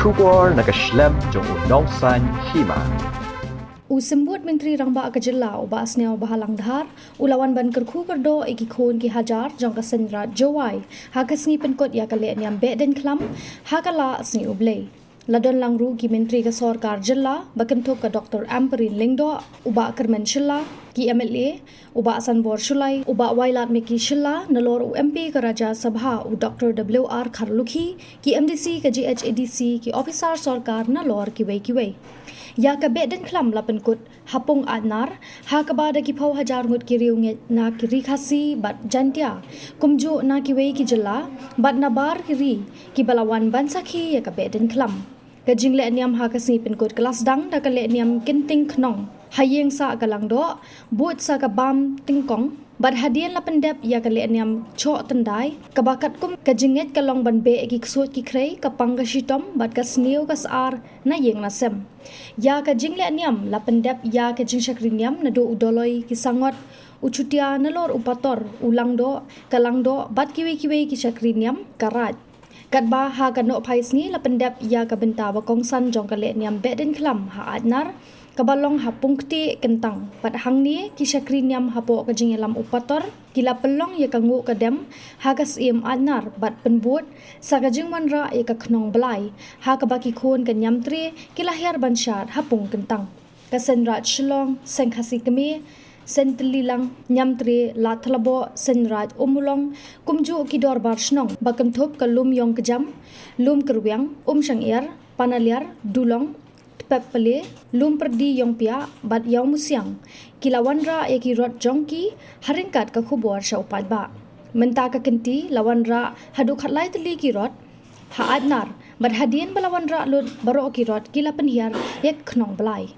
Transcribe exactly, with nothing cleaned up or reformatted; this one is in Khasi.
Khubor na ka shlem jong u Nongsaiñ Hima. U Symbud Myntri Rangbah ka Jylla, u Bah Sniawbhalang Dhar, u la wan ban kyrkhu kyrdoh ïa ki khun ki hajar jong ka Seiñ Raij Jowai ha ka sngi pynkut ïa ka lehniam Behdeiñkhlam ha ka Lah Sngi U Blei. La don lang ruh ki Myntri ka Sorkar Jylla, ba kynthup ka Doktor Ampareen Lyngdoh, u Bah Kyrmen Shylla, ki M L A, u Bah Sanbor Shullai, u Bah Wailadmiki Shylla, nalor u M P ka Rajya Sabha, u Doktor W R Kharlukhi, ki M D C ka G H A D C, ki ophisar sorkar nalor kiwei kiwei. Ïa ka Behdeiñkhlam la pynkut ha Pung Aitnar, ha kaba da ki phew hajar ngut ki riewngeit na ki ri Khasi bad Jaiñtia, kumjuh na kiwei ki jylla bad na bar ki ri, kiba la wan ban sakhi ïa ka Behdeiñkhlam. Ka jinglehniam ha ka sngi pynkut ka la sdang da ka lehniam Kynting Khnong ha ïing sah ka Langdoh, bud sa ka Bam Tyngkong, bad hadien la pyndep ïa ka lehniam Choh Tyndai, kaba katkum ka jingngeit ka long ban beh ïa ki ksuid ki khrei, ka pang ka shitom bad ka sniew ka sar na ïing na sem. Ïa ka jinglehniam la pyndep ïa ka jingshakri niam naduh u Doloi, ki Sangot, u Chutia, nalor u Pator, u Langdoh, ka Langdoh bad kiwei kiwei ki shakri niam ka Raij. Katba ha ka nohphai sngi la pyndep ïa ka bynta ba kongsan jong ka lehniam Behdeiñkhlam ha Aitnar, kaba long ha Pung Ktieh Kyntang. Bad hangne ki shakri niam hapoh ka jingïalam u Pator, ki la pynlong ïa ka nguh ka dem ha ka Syiem Aitnar bad pynbud sa ka jingwanrah ïa ka Khnong Blai, ha kaba ki khun ka Niamtre ki la hiar ban shad ha Pung Kyntang. Ka Seiñ Raij Shillong, Seiñ Khasi Kmie, Seiñ Tyllilang, Niamtre, Ladthadlaboh, Seiñ Raij Ummulong, kumjuh ki dorbar shnong ba kynthup ka Lumïong Kjam, Lumkyrwiang, Umshangïar, Panaliar, Dulong, Tpep Pale, Lumpyrdi Ïongpiah bad Ïawmusiang, ki la wanrah ïa ki rot jong ki ha ryngkat ka khubor sha u paidbah. Mynta ka kynti la wanrah haduh khatlai tylli ki rot ha Aitnar, bad hadien ba la wanrah lut baroh ki rot, ki la pynhiar ïa ka Khnong Blai.